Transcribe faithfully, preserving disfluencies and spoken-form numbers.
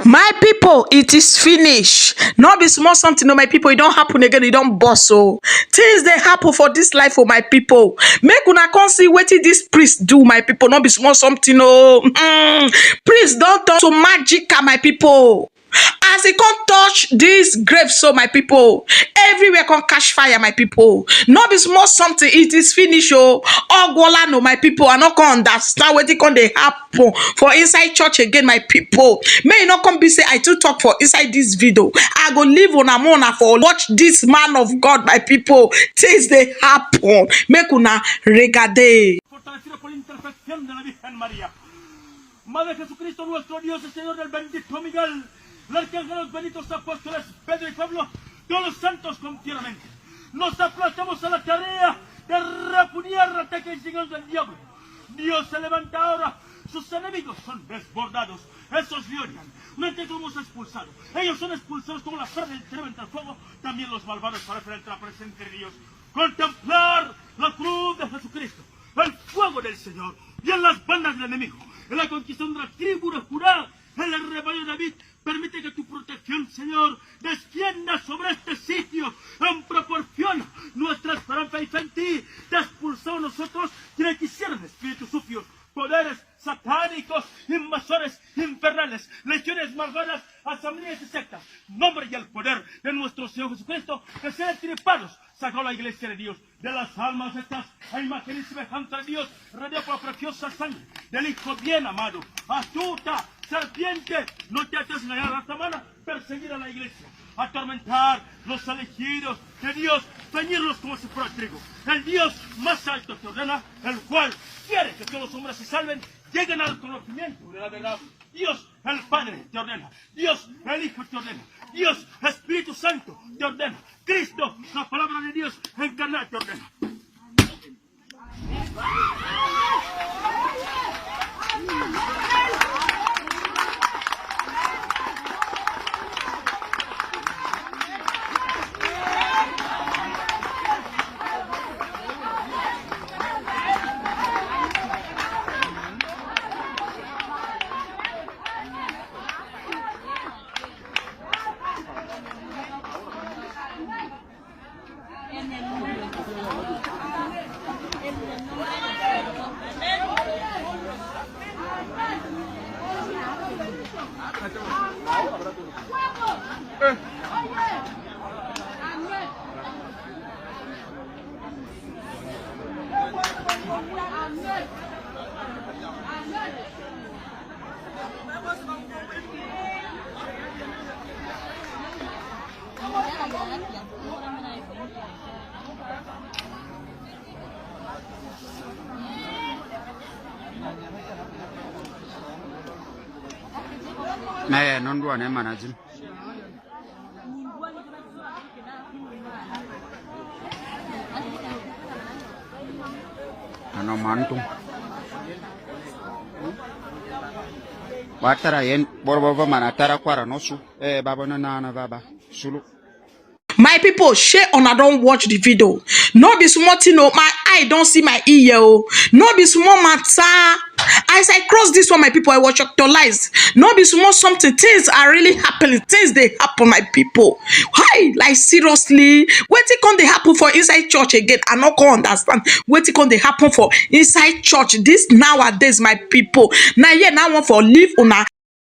My people, it is finish. No be small something, no, my people. It don't happen again. It don't boss. So things they happen for this life, for my people. Make una come see wetin this priest do, my people. No be small something, no. Mm. Priest don't turn to magic, my people. As he come touch this grave, so my people, everywhere come catch fire, my people. No be small something. It is finish, oh. Ogwola, no, my people. I no come understand wetin come dey happen for inside church again, my people. May e no come be say I too talk for inside this video. I go leave una, una for watch this man of God, my people. Things they happen. Make una regade. Fortalecido por la intercesión de la Virgen María. Madre Jesucristo, nuestro Dios y Señor del bendito Miguel, el arcángel, los benditos apóstoles Pedro y Pablo, todos los santos continuamente. Nos aplastamos a la tarea de repudiar los ataques insignios del diablo. Dios se levanta ahora, sus enemigos son desbordados. Esos le odian, mientras somos expulsados. Ellos son expulsados como la perla del tiro entre el fuego, también los malvados para enfrentar la presencia de Dios. Contemplar la cruz de Jesucristo, el fuego del Señor, y en las bandas del enemigo, en la conquista de la tribu de Judá, en el rebaño de David. Permite que tu protección, Señor, descienda sobre este sitio en proporción nuestra esperanza y fe en ti. Te expulsó a nosotros quienes quisieron espíritus sucios, poderes satánicos, invasores infernales, legiones malvadas, asambleas y sectas. Nombre y el poder de nuestro Señor Jesucristo, que sean destripados. Sacó la iglesia de Dios de las almas hechas a imagen y semejanza de Dios, rodeado por la preciosa sangre del Hijo bien amado. Astuta serpiente, no te haces engañar a la semana, perseguir a la iglesia, atormentar los elegidos de Dios, ceñirlos como si fuera trigo. El Dios más alto te ordena, el cual quiere que todos los hombres se salven, lleguen al conocimiento de la verdad. Dios el Padre te ordena, Dios el Hijo te ordena, Dios Espíritu Santo te ordena, Cristo, la palabra de Dios encarnada te ordena. Eh, non duane managing. Ano mantu. Watara yen borbo mana tara kwara no su. Eh, baba no na na baba. Sulu. My people, shey una don watch the video? No be small thing o. My eye don see my ear o. No be small matter. As I cross this one, my people, I was actualized. No be small something. Things are really happening. Things dey happen, my people. Hi, like, seriously, wetin come dey happen for inside church again? I no come understand wetin come dey happen for inside church this nowadays, my people. Na here na one for leave una.